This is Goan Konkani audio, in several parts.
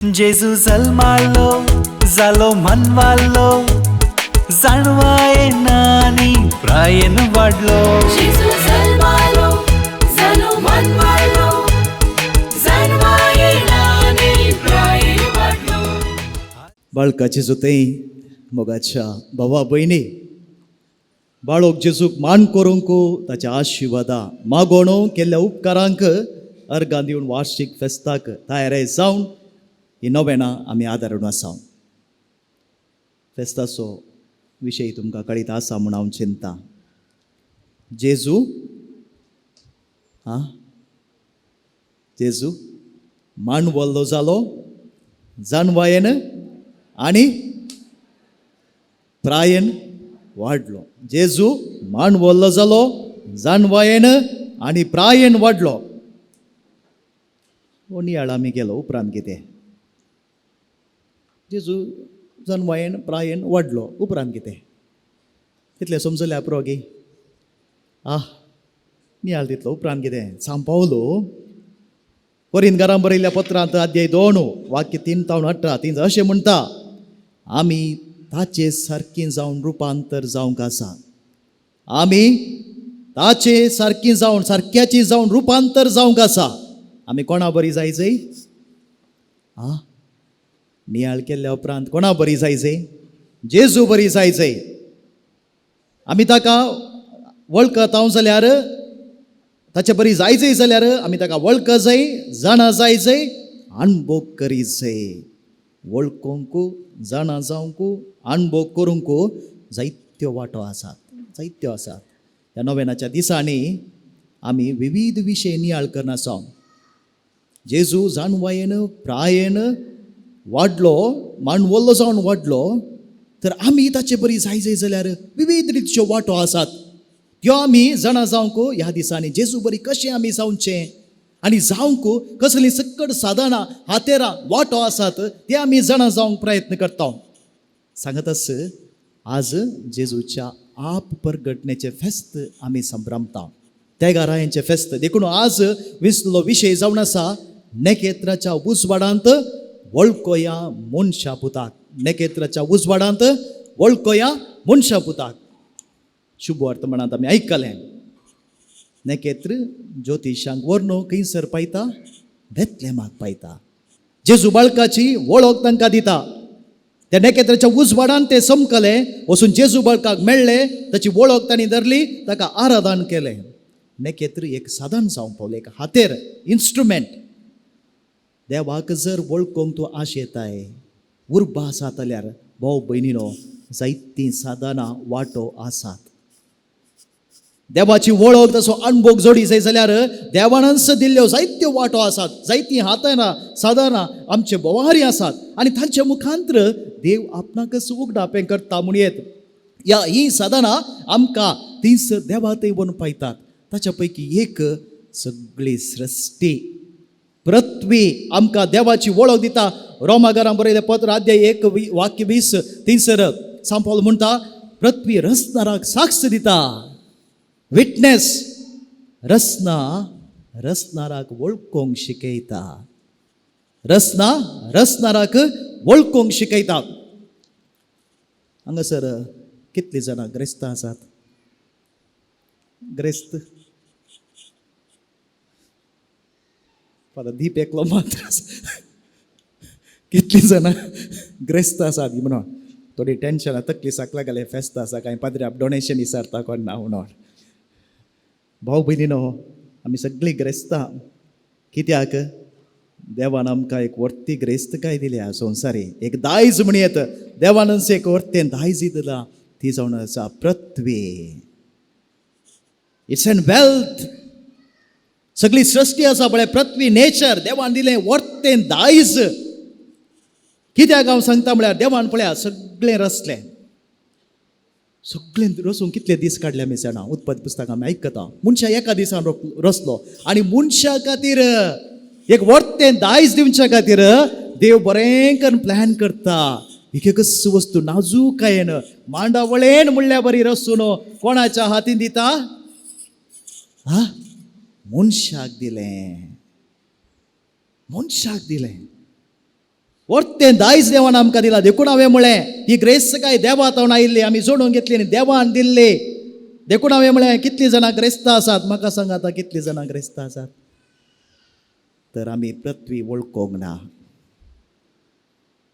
जेजू जल्मालो जालो मनवालो जाणवायेन आनी प्रायेन वाडलो. जेजू जल्मालो जालो मनवालो जाणवायेन आनी प्रायेन वाडलो. बाळकाचे जोतें मोगाच्या भावा भयणी, बाळोक जेजूक मान करूंक ताच्या आशिर्वादा मागोणो केल्ल्या उपकारांक अर्गां दिवन वार्षीक फेस्ताक तयार जावन ही नवेनां आमी आदारून आसा. फेस्ताचो विशय तुमकां कळीत आसा म्हूण हांव चिंता. जेजू आं जेजू मांडवल्लो जालो जाणवायेन आनी प्रायेन वाडलो. जेजू मांडवल्लो जालो जाणवायेन आनी प्रायेन वाडलो. हो नियाळ आमी गेलो उपरांत कितें? जेजू जाणवायेन प्रायेन वाडलो उपरांत कितें? तितलें समजलें पुरो गी? आह नियाळ तितलो उपरांत कितें? सांपावलो कोरिंदकारां बरयल्ल्या पत्रांत अध्याय 2 वाक्य 3 तावन 18 3 अशें म्हणटा, आमी ताचे सारकी जावन रुपांतर जावंक आसा. आमी ताचे सारकी जावन सारक्याची जावन रुपांतर जावंक आसा. आमी कोणा बरी जायजय? आं नियाळ केल्ल्या उपरांत कोणा बरी जायजय? जेजू बरी जायजय. आमी ताका वळखत हांव जाल्यार ताचे बरी जायजय जाल्यार आमी ताका वळख जाय, जाणा जायजय, अणभोग करी जाय. वळखूंक, जाणा जावंक, अणभोग करूंक जायत्यो वाटो आसात, जायत्यो आसात. ह्या नवेनाच्या दिसांनी आमी विविध विशय नियाळ करना आसा. जेजू जाणवायेन प्रायेन वाडलो, मांडवल्लो जावन वाडलो, तर आमी ताचे बरी जायजय जाल्यार विविध रितीच्यो वाटो आसात. त्यो आमी जाणा जावंक ह्या दिसांनी जेजू बरी कशें आमी जावचें आनी जावंक कसलीं सकट साधनां हातेरां वाटो आसात ते आमी जाणा जावंक प्रयत्न करता. सांगत आस आज जेजूच्या आप परगटण्याचें फेस्त आमी संभ्रमता, तेगारायांचें फेस्त. देखून आज विसलो विशय जावन आसा नेकेत्राच्या उजवाडांत वळखोया मनशा पुताक. नेकेत्राच्या उजवाडांत वळखोया मनशा पुताक. शुभ वर्तमानांत आमी आयकलें नेकेत्र ज्योतिशांक व्हरून खंयसर पायता? बेतलेमाक पायता. जेजू बाळकाची वळख तांकां दिता. त्या नेकेत्राच्या उजवाडान ते समकले, वचून जेजू बाळकाक मेळ्ळे, ताची वळख तांणी धरली, ताका आराधन केलें. नेकेत्र एक साधन जावंक पावलें, एक हातेर, इन्स्ट्रुमेंट. देवाक जर वळखूंक तूं आशेताय, उर्बा आसा जाल्यार भाव भयणीनो जायतीं साधनां वाटो आसात. देवाची वळख तसो अणभोग जोडी जाय जाल्यार देवानच दिल्ल्यो जायत्यो वाटो आसात, जायतीं हातां साधनां आमचे बोवारी आसात आनी तांचे मुखांत्र देव आपणाकच उगडापें करता म्हूण येत. ह्या हीं साधनां आमकां तीच देवा थंय व्हरून पायतात. ताच्या पैकी एक सगळी सृश्टी पृथ्वी आमकां देवाची वळख दिता. रोमागारां बरयलें पत्र अध्याय 1 वाक्य 20 थंयसर सांपावल म्हणटा, पृथ्वी रसनाराक साक्ष दिता, विटनेस. रसना रसनाराक वळखूंक शिकयता, रसना रसनाराक वळखूंक शिकयता. हांगासर कितलीं जाणां ग्रेस्तां आसात? ग्रेस्त फादर दीप एकलो मात्र आसा. कितलीं जाणां ग्रेस्त आसात म्हणून थोडी टेन्शनां तकली साकला गेले. फेस्त आसा कांय पाद्र्याक डोनेशन विचारता कोण ना म्हणून. भाव भयणीनो आमी सगळीं ग्रेस्तां. कित्याक? देवान आमकां एक वर्ती ग्रेस्तकाय दिल्या संवसारी, एक दायज म्हण येत. देवानच एक वर्तें दायज दिलां, ती जावन आसा पृथ्वी. It's an wealth. सगळी सृश्टी आसा पळय पृथ्वी, नेचर, देवान दिलें वर्तें दायज. कित्याक हांव सांगता म्हळ्यार देवान पळया सगळें रचलें, सगळें रसूंक कितले दीस काडले आमी जाणा. उत्पत्ती पुस्तक आमी आयकता. मनशां एका दिसान रचलो आनी मनशा खातीर एक वर्तें दायज दिवच्या खातीर देव बरें करून प्लॅन करता. एक एकच वस्तू नाजूकायेन मांडावळेन म्हणल्या बरी रसून कोणाच्या हातीन दिता? हा मनशाक दिलें, मनशाक दिलें. वर्तें दायज देवान आमकां दिलां. देखून हांवें म्हळें ही ग्रेस्त काय देवा तावन आयिल्ली, आमी जोडून घेतली आनी देवान दिल्ली. देखून हांवें म्हळें कितलीं जाणां ग्रेस्त आसात, म्हाका सांग आतां कितलीं जाणां ग्रेस्त आसात. तर आमी पृथ्वी वळखूंक ना,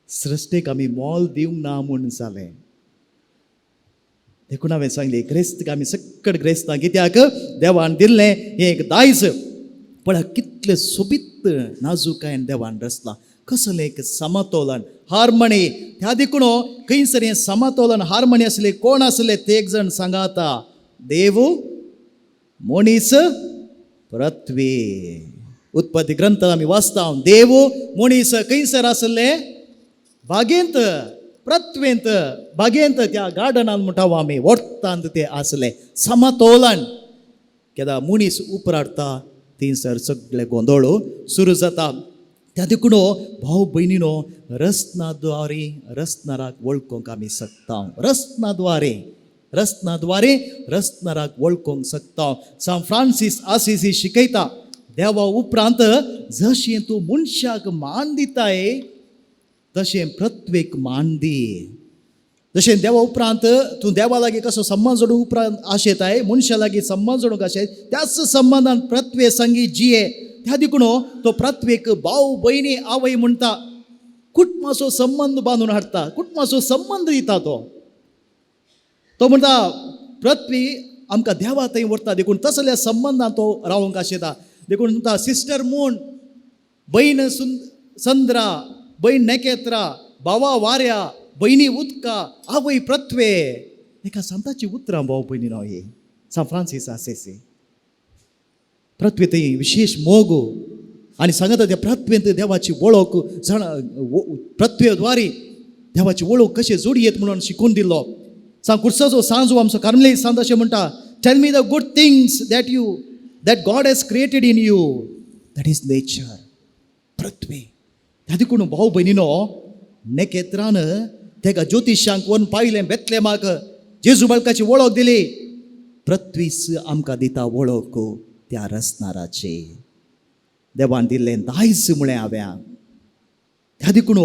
सृश्टीक आमी मोल दिवंक ना म्हूण जालें. देखून हांवें सांगलें ग्रेस्त आमी सकट ग्रेस्तां कित्याक देवान दिल्लें हें एक दायज. पळय कितलें सोबीत नाजूकायेन देवान रचलां, कसलें एक समतोलन हार्मनी. त्या देखून खंयसर हें समतोलन हार्मनी आसलें कोण आसले ते एक जण सांगाता, देव मनीस पृथ्वी. उत्पत्ती ग्रंथ आमी वाचता, देव मनीस खंयसर आसले, बागेंत, पृथ्वेंत, बागेंत त्या गार्डनान म्हणटा आमी वोर्तांत ते आसले समतोलन. केदा मनीस उपराडटा थंयसर सगळे गोंदळ सुरू जाता. त्या देखून भाव भयणीनो रसनाद्वारे रसनाराक वळखूंक आमी शकता, रसनाद्वारे रसनाद्वारे रसनाराक वळखूंक शकता. सांत फ्रांसीस आसिसी शिकयता, देवा उपरांत जशें तूं मनशाक मान दिताय तशें पृथ्वेक मान दी. जशें देवा उपरांत तूं देवा लागीं कसो संबंद जोडूंक उपरांत आशेताय, मनशा लागीं संबंद जोडूंक आशेत, त्याच संबंदान पृथ्वे संगी जिये. त्या देखून तो पृथ्वेक भाव भयणी आवय म्हणटा, कुटुंबाचो संबंद बांदून हाडटा, कुटुंबाचो संबंद दिता. तो तो म्हणटा पृथ्वी आमकां देवा थंय व्हरता, देखून तसल्या संबंदान तो रावंक आशेता. देखून म्हणटा सिस्टर मून, भयण संद्रा, भयण नेकेत्रा, भावा वाऱ्या, भयणी उदका, आवय पृथ्वे. एका संताची उतरां भाव भयणी न्हय ही सांत फ्रांसीस आसेसी. पृथ्वी थंय विशेश मोग आनी सांगता त्या पृथ्वेंत देवाची वळख जाणा, पृथ्वेद्वारे देवाची वळख कशें जोडयेत म्हणून शिकून दिल्लो. सांग कुर्साचो सांजो आमचो कार्मली सांत अशें म्हणटा, tell me the good things that you that God has created in you, that is nature, पृथ्वी. त्या देखून भाव भयणीनो नेकेत्रान तेका ज्योतिशांक व्हरून पायलें बेतलेमाक, जेजू बाळकाची वळख दिली. पृथ्वीच आमकां दिता वळख त्या रसनाराची. देवान दिल्लें दायज म्हळें हांवें. त्या देखून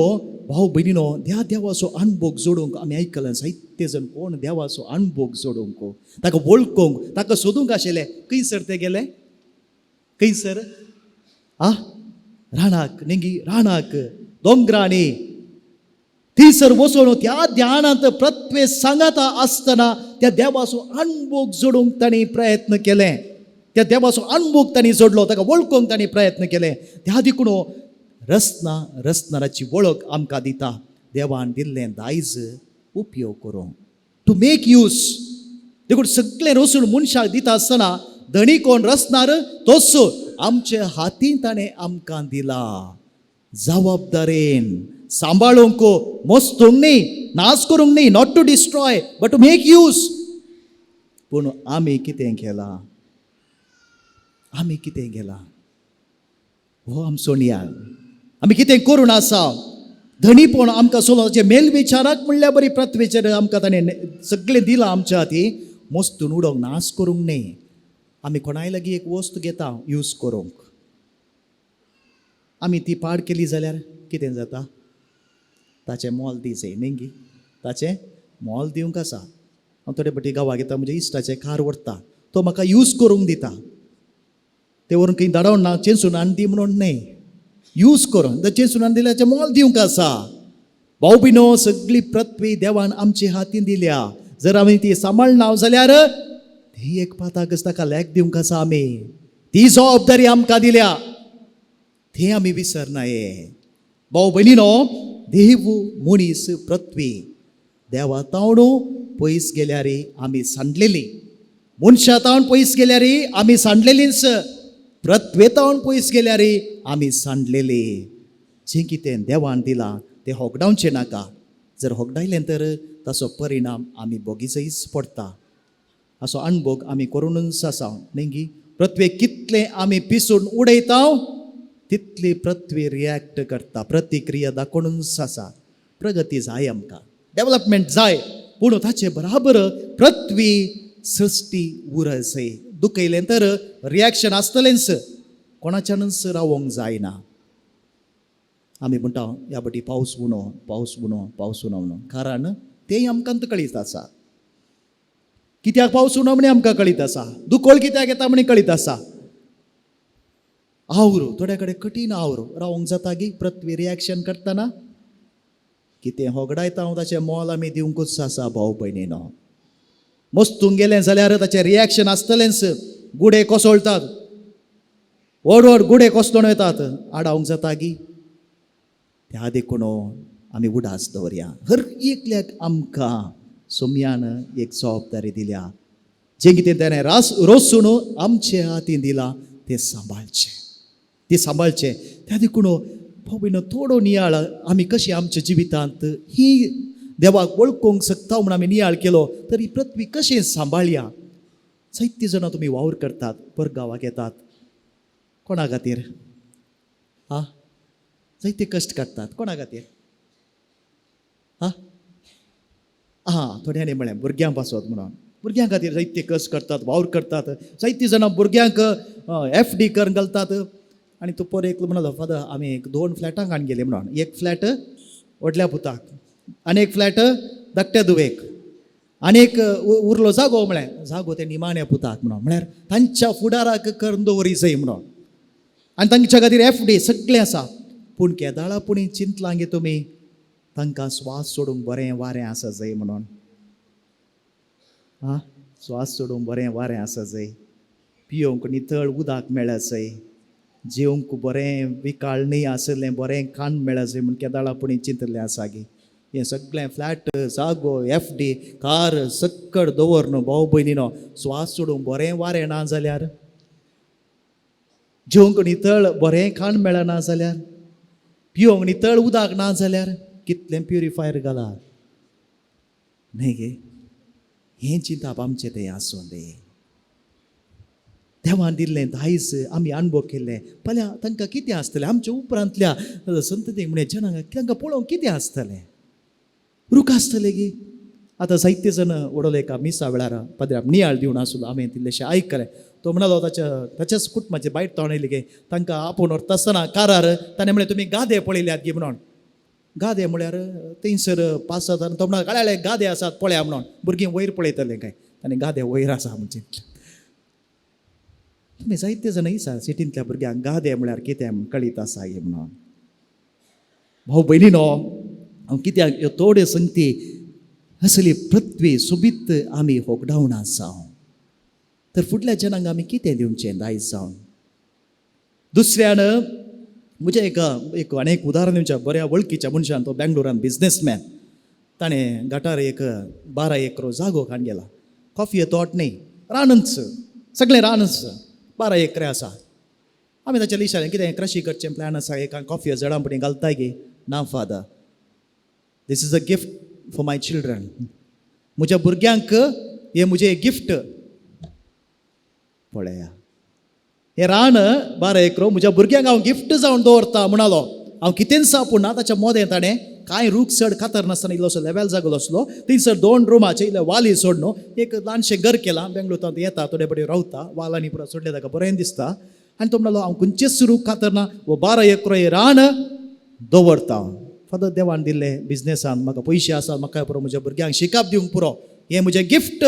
भाव भयणीनो त्या देवाचो अणभोग जोडूंक आमी आयकलें जायते जण कोण देवाचो अणभोग जोडूंक, ताका वळखूंक, ताका सोदूंक आशिल्ले. खंयसर ते गेले, खंयसर आ रानाक नेंगी, रानाक, दोंगरांनी थंयसर वचून त्या ध्यानांत पृथ्वे सांगाता आसतना त्या देवाचो अणभोग जोडूंक तांणी प्रयत्न केले. त्या देवाचो अणभोग तांणी जोडलो, ताका वळखूंक तांणी प्रयत्न केले. त्या देखून रसना रसनाराची वळख आमकां दिता. देवान दिल्लें दायज उपयोग करूंक, टू मेक यूज. देखून सगळें रसून मनशाक दिता आसतना धणी कोण रसनार तोच आमचे हातीन ताणें आमकां दिला जबाबदारेन सांबाळूंक, मोस्तूंक न्ही, नाश करूंक न्ही, not to destroy but to make use. पूण आमी कितें केलां, आमी कितें केलां, हो आमचो नियाळ. आमी कितें करून आसा. धणीपण आमकां सोलोवचें मेलविचाराक म्हणल्यार बरी पृथ्वीचेर आमकां ताणें सगळें दिलां आमच्या हाती, मोस्तून उडोवंक, नाश करूंक न्ही. आमी कोणाय लागीं एक वस्त घेता यूज करूंक, आमी ती पाड केली जाल्यार कितें जाता, ताचें मोल दिवचें न्ही गी, ताचें मोल दिवंक आसा. हांव थोडे फावटी गांवाक येता, म्हज्या इश्टाचें कार व्हरता, तो म्हाका यूज करूंक दिता. ते व्हरून खंय धाडोवन ना, चेंसून हाडून दी म्हणून न्हय, यूज करून चेंसून हाडून दिल्यार ताचें मोल दिवंक आसा. भाव भयणो सगळी पृथ्वी देवान आमचे हातीन दिल्या, जर आमी ती सांबाळना जाल्यार ती एक पाताकच ताका लेख दिवंक आसा. आमी ती जबाबदारी आमकां दिल्या, ती आमी विसरनाये. भाव भयणीनो देव मनीस पृथ्वी देवा तावणू पयस गेल्यार आमी सांडलेली, मनशा तावन पयस गेल्यार आमी सांडलेलीच, पृथ्वे तावन पयस गेल्यार आमी सांडलेली. जें कितें देवान दिलां तें होगडावचें नाका. जर होगडायलें तर ताचो परिणाम आमी बोगीचोच पडटा. असो अणभोग आमी करूनच आसा न्ही गी. पृथ्वेक कितलें आमी पिसून उडयता तितली पृथ्वी रिएक्ट करता, प्रतिक्रिया दाखोवनूच आसा. प्रगती जाय आमकां, डेवलपमेंट जाय, पूण ताचे बराबर पृथ्वी सृश्टी उरसय. दुखयलें तर रिएक्शन आसतलेंच, कोणाच्यानूच रावोंक जायना. आमी म्हणटा ह्या बटी पावस उणो, पावस उणो, पावस उणो म्हणून. कारण तेंय आमकां कळीत आसा. कित्याक पावस उणो म्हणी आमकां कळीत आसा, दुकोळ कित्याक येता म्हणी कळीत आसा. आवरो थोड्या कडेन कठीण आवरो रावंक जाता गी पृथ्वी रिएक्शन करतना कितें होगडायता हांव ताचें मोल आमी दिवंकूच आसा भाव भयणीनो. मस्तूंक गेलें जाल्यार ताचें रिएक्शन आसतलेंच. गुडे कोसळटात, व्हड व्हड गुडे कोसळून वतात, आडावंक जाता गी? त्या देखून आमी उडास दवरया. हर एकल्याक आमकां सोम्यान एक जबाबदारी दिल्या, जें कितें ताणें रास रोसून आमचे हातीन दिलां तें सांबाळचें, तें सांबाळचें. त्या देखून भाव भयणो थोडो नियाळ आमी कशी आमच्या जिवितांत ही देवाक वळखूंक शकता म्हूण आमी नियाळ केलो तर ही पृथ्वी कशें सांबाळया. जायतीं जाणां तुमी वावर करतात, परगांवाक येतात, कोणा खातीर? आं, जायते कश्ट काडटात, कोणा खातीर? आं आं, थोड्यांनी म्हळें भुरग्यां पासत म्हणून. भुरग्यां खातीर जायते कश्ट करतात, वावर करतात. जायतीं जाणां भुरग्यांक एफ डी करून घालतात. आनी तो पोर एकलो म्हणलो, फादर आमी एक 2 फ्लॅटां काडून गेली म्हणून, एक फ्लॅट व्हडल्या पुताक आनी एक फ्लॅट धाकट्या धुवेक, आनी एक उरलो जागो म्हळें जागो ते निमाण्या पुताक म्हणून. म्हळ्यार तांच्या फुडाराक करून दवरी जाय म्हणून. आनी तांच्या खातीर एफ डी सगळें आसा. पूण केदाळा पुणी चिंतलां गे तुमी तांकां स्वास सोडूंक बरें वारें आसा जाय म्हणून? आं, स्वास सोडूंक बरें वारें आसा जाय, पियोवंक नितळ उदक मेळत जाय, जेवंक बरें विकाळ न्हय आसलें बरें खाण मेळत जाय म्हूण केदाळा पुणी चिंतलें आसा गे? हें सगळें फ्लॅट जागो एफ डी कार सक्कड दवर न्हू भाव भयणीनो, स्वास सोडूंक बरें वारें ना जाल्यार, जेवंक नितळ बरें खाण मेळना जाल्यार, पियोवंक नितळ उदक ना जाल्यार, कितलें प्युरिफायर घाला न्हय गे? हें चिंतप आमचें तें आसूं दे. देवान दिल्लें दायज आमी अणभव केल्लें फाल्यां तांकां कितें आसतलें? आमच्या उपरांतल्या संततीक म्हणजे जनांक तांकां पळोवंक कितें आसतलें? रूख आसतले गी? आतां जायते जाण उडोले एका मिसा वेळार पाद्र्याक नियाळ दिवन आसलो, हांवें तितलेशें आयकलें. तो म्हणालो ताच्या ताच्याच कुटुंबाचे बायट तोंड येयली गे, तांकां आपोवन व्हरता आसतना कारार ताणें म्हळें तुमी गादे पळयल्यात गी म्हणून. गादे म्हळ्यार थंयसर पासत आनी तो म्हणालो काळ्याळे गादे आसात पळया म्हणून. भुरगीं वयर पळयतलें काय आनी गादे वयर आसा म्हणजे. तुमी जायते जाण आसा सिटींतल्या भुरग्यांक गादे म्हळ्यार कितें म्हूण कळीत आसा हे म्हणून. भाव भयणीनो, हांव कित्याक ह्यो थोड्यो संगती असली पृथ्वी सोबीत आमी होगडावन आसा तर फुडल्या जनांक आमी कितें दिवचें दायज जावन? दुसऱ्यान म्हजें एक एक आनी एक उदाहरण दिवचें. बऱ्या वळखीच्या मनशान, तो बेंगलोरान बिजनेसमॅन, ताणें गटार एक 12 एकरो जागो काडून गेला. कॉफये तोट न्ही, रानच, सगळें रानच, 12 एकरे आसा. आमी ताच्या विचारलें कितें कृशी करचें प्लॅन आसा, एक कॉफये झाडां पणी घालताय गी? ना father, this is a gift for my children. म्हज्या भुरग्यांक हें म्हजें गिफ्ट. पळया हें रान 12 एकरो म्हज्या भुरग्यांक हांव गिफ्ट जावन दवरता म्हणालो. हांव कितेंच पूण ना ताच्या मोदें ताणें कांय रूख चड कातर नासतना इल्लोसो लेवल जागो आसलो, थंयसर 2 रुमाचे इल्ले वाली सोडून एक ल्हानशें घर केलां. बेंगलोरांत येता थोडे बडे रावता, वालांनी पुरो सोडले ताका बरें दिसता. आनी तो म्हणालो हांव खंयचेच रूख कातरना, हो 12 एकरो हें रान दवरता. फादर देवान दिल्ले बिजनेसान म्हाका पयशे आसात, म्हाका पुरो म्हज्या भुरग्यांक शिकप दिवंक पुरो, हें म्हजें गिफ्ट,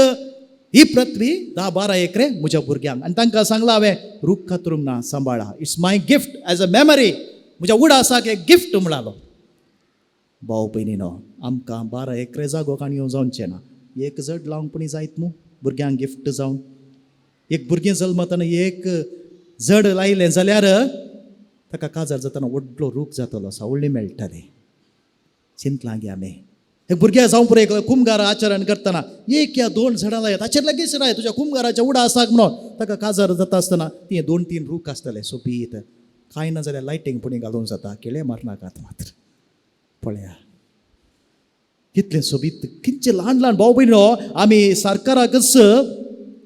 ही पृथ्वी 10-12 एकरे म्हज्या भुरग्यांक. आनी तांकां सांगलां हांवें रूख कातरूंक ना, सांबाळा, it's my gift as a memory, म्हज्या उडासाक एक गिफ्ट म्हणालो. भाव भयणीनो, आमकां 12 एकरे जागो काणी येवं जावचें ना, एक जड लावंक पुणी जायत न्हू भुरग्यांक गिफ्ट जावन. एक भुरगें जल्मतना एक जड लायलें जाल्यार ताका काजार जातना व्हडलो रूख जातलो, सावळी मेळटली. चिंतलां गे आमी? एक भुरग्या जावं पुरो एक कुमगार आचरण करतना 1 या 2 झाडां लायात, ताचेर लगेच राय तुज्या कुमगाराच्या उडा आसाक म्हणून. ताका काजार जाता आसतना ती 2-3 रूख आसतले सोबीत, कांय ना जाल्यार लायटींग पुणी घालूंक जाता, केळे मारनाकात मात्र. पळया कितलें सोबीत, कितले ल्हान ल्हान भाव भयणो आमी सरकाराकच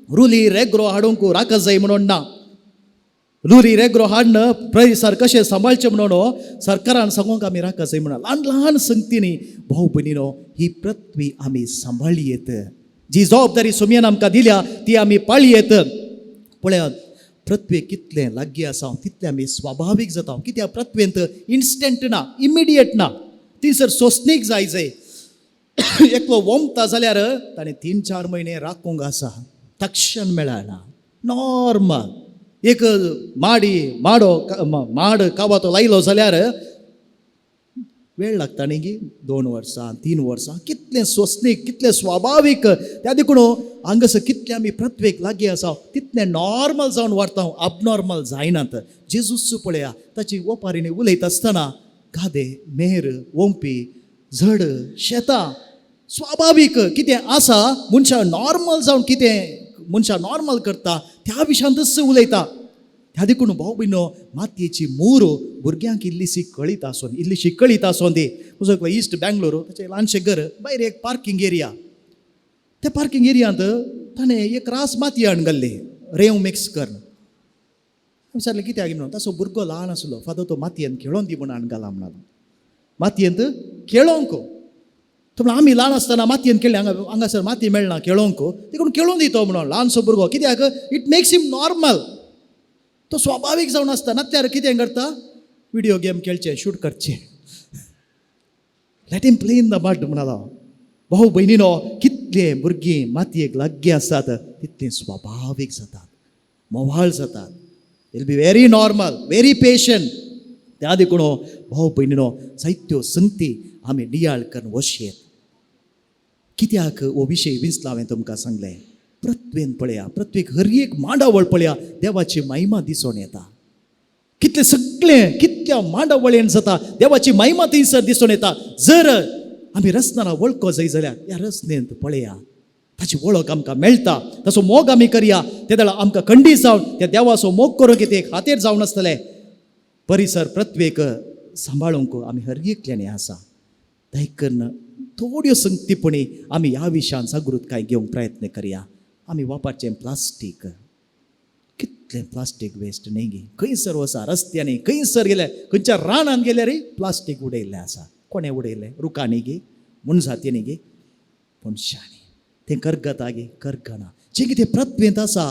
रुली रेग्रो हाडूंक राखत जाय म्हणून ना. रुली रेग्रो हाडन परिसर कशें सांबाळचें म्हणून सरकारान सांगूंक आमी राखत जाय म्हणून. ल्हान ल्हान संगतींनी भाव भयणीनो ही पृथ्वी आमी सांबाळयेत. जी जबाबदारी सोमयान आमकां दिल्या ती आमी पाळयेत. पळयात पृथ्वेक कितलें लागीं आसा तितलें आमी स्वाभावीक जाता. कित्याक पृथ्वेंत इन्स्टंट ना, इमिडिएट ना, थंयसर सोंसणीक जाय जाय. एकलो वोमता जाल्यार ताणें 3-4 म्हयने राखूंक आसा, तक्षण मेळना. नॉर्मल एक माडी माडो माड कावातो लायलो जाल्यार वेळ लागता न्ही गी, 2 वर्सां 3 वर्सां. कितलें सोंसणीक, कितलें स्वाभावीक. त्या देखून हांगासर कितलें आमी पृथ्वेक लागीं आसा तितलें नॉर्मल जावन वाडटा, अबनॉर्मल जायनात. जेजूस पळया ताची ओपारीनी उलयता आसतना गादे, मेर, ओंपी, झड, शेतां स्वाभावीक कितें आसा, मनशां नॉर्मल जावन कितें मनशां नॉर्मल करता त्या विशयांतच उलयता. ह्या देखून भाव भयणो मातयेची मूर भुरग्यांक इल्लीशी कळीत आसून, इल्लीशी कळीत आसून दी. म्हजो इस्ट बेंगलोर, ताचें ल्हानशें घर, भायर एक पार्किंग एरिया. त्या पार्किंग एरियांत ताणें एक रास माती हाडून घाल्ली, रेंव मिक्स करून. विचारलें कित्याक म्हणून, ताचो भुरगो ल्हान आसलो, फादर तो मातयेन खेळोन दी म्हणून हाडून घाला म्हणालो. मातयेंत खेळोंक तो म्हणलो, आमी ल्हान आसतना मातयेन खेळ्ळे, हांगा हांगासर माती मेळना खेळोंक, देखून खेळोन दितो म्हणून ल्हानसो भुरगो. कित्याक it makes him normal, तो स्वाभावीक जावन आसता. नात्यार कितें करता, विडियो गेम खेळचें, शूट करचें. Let him play in the mud म्हणालो. भाऊ भयणीनो, कितले भुरगीं मातयेक लागीं आसात तितलीं स्वाभावीक जातात, मोवाळ जातात. Will be very normal, very patient. त्या देखून भाऊ भयणीनो जायत्यो संगती आमी नियाळ करून वशयेत. कित्याक हो विशय विंचला हांवें तुमकां सांगलें. पृथ्वेन पळया, पृथ्वेक हर एक मांडावळ पळया, देवाची महिमा दिसून येता. कितलें सगळें कितल्या मांडावळेन जाता, देवाची महिमा थंयसर दिसून येता. जर आमी रचणारा वळखो जाय जाल्यार ह्या रचनेंत पळया, ताची वळख आमकां मेळटा. ताचो मोग आमी करया, ते वेळार आमकां खंडीत जावन त्या देवाचो मोग करूंक कितें खातीर जावन आसतलें. परिसर पृथ्वेक सांबाळूंक आमी हर एकल्यानी आसा. दयकरून थोड्यो संगतीपणी आमी ह्या विशयान जागृतकाय घेवंक प्रयत्न करया. आमी वापरचें प्लास्टीक, कितलें प्लास्टीक वेस्ट न्ही गी, खंयसर वसा रस्त्यांनी, खंयसर गेले, खंयच्या रानान गेल्यार प्लास्टीक उडयल्लें आसा. कोणें उडयलें? रुखांनी गी, मनजातींनी गी, मनशांनी. तें करगता गी? करगना. जें कितें पृथ्वेंत आसा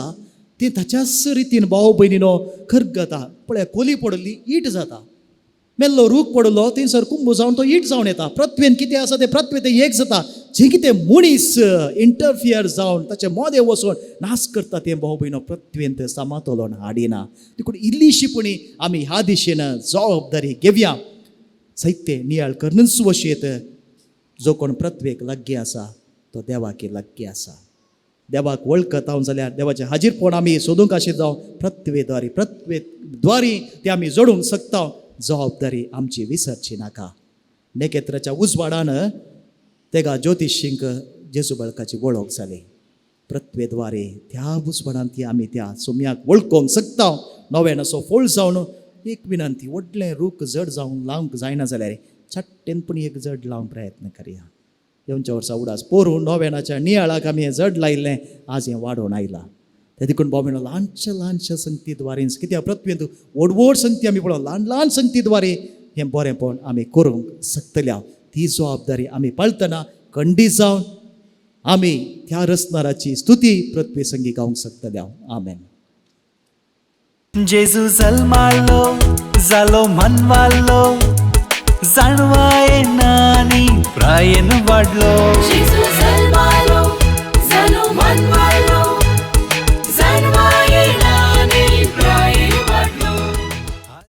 तें ताच्याच रितीन भाव भयणीनो करगता. पळय, कोली पडली ईट जाता, मेल्लो रूख पडलो थंयसर कुंबू जावन तो ईट जावन येता. पृथ्वेन कितें आसा तें पृथ्वे तें एक जाता. जें कितें मनीस इंटरफियर जावन ताचे मोदें वचून नाश करता तें भाव भयणो पृथ्वेंत समातोलन हाडिना. देखून इल्लीशी पुणी आमी ह्या दिशेन जबाबदारी घेवया. साहित्य नियाळ करनच वशेत. जो कोण पृथ्वेक लागीं आसा तो देवाक लागीं आसा. देवाक वळखत हांव जाल्यार देवाचें हाजीरपण आमी सोदूंक आशिल्लें जावं पृथ्वेद्वारी, पृथ्वेद्वारी तें आमी जोडूंक शकता. जबाबदारी आमची विसरची नाका. नेकेत्राच्या उजवाडान तेगा ज्योतिशींक जेजू बाळकाची वळख जाली. पृथ्वेद्वारे त्या उजवाडान ती आमी त्या सोम्याक वळखोंक शकता. नव्यान असो फोळ जावन एक विनंती, व्हडलें रूख जड जावन लावंक जायना जाल्यार छट्टेन पूण एक जड लावंक प्रयत्न करया. येवच्या वर्सा उडास पोरूं नव्यानाच्या नियाळाक आमी हें जड लायिल्लें, आज हें वाडोवन आयलां. ते देखून भाव भयणो ल्हानशा ल्हानशा संगतीद्वारे, कित्याक पृथ्वेंत व्हड व्हड संगती आमी पळोवं, ल्हान ल्हान संगतीद्वारे हें बरेंपण आमी करूंक शकतल्या. ती जबाबदारी आमी पाळटना खंडीत जावन आमी त्या रचणाराची स्तुती पृथ्वी संगी गावंक शकतल्या. आमेन. जेजू जल्मालो जालो मनवालो, जाणवाय नानी प्रायेन वाडलो. जेजू जल्मालो जालो मनवालो.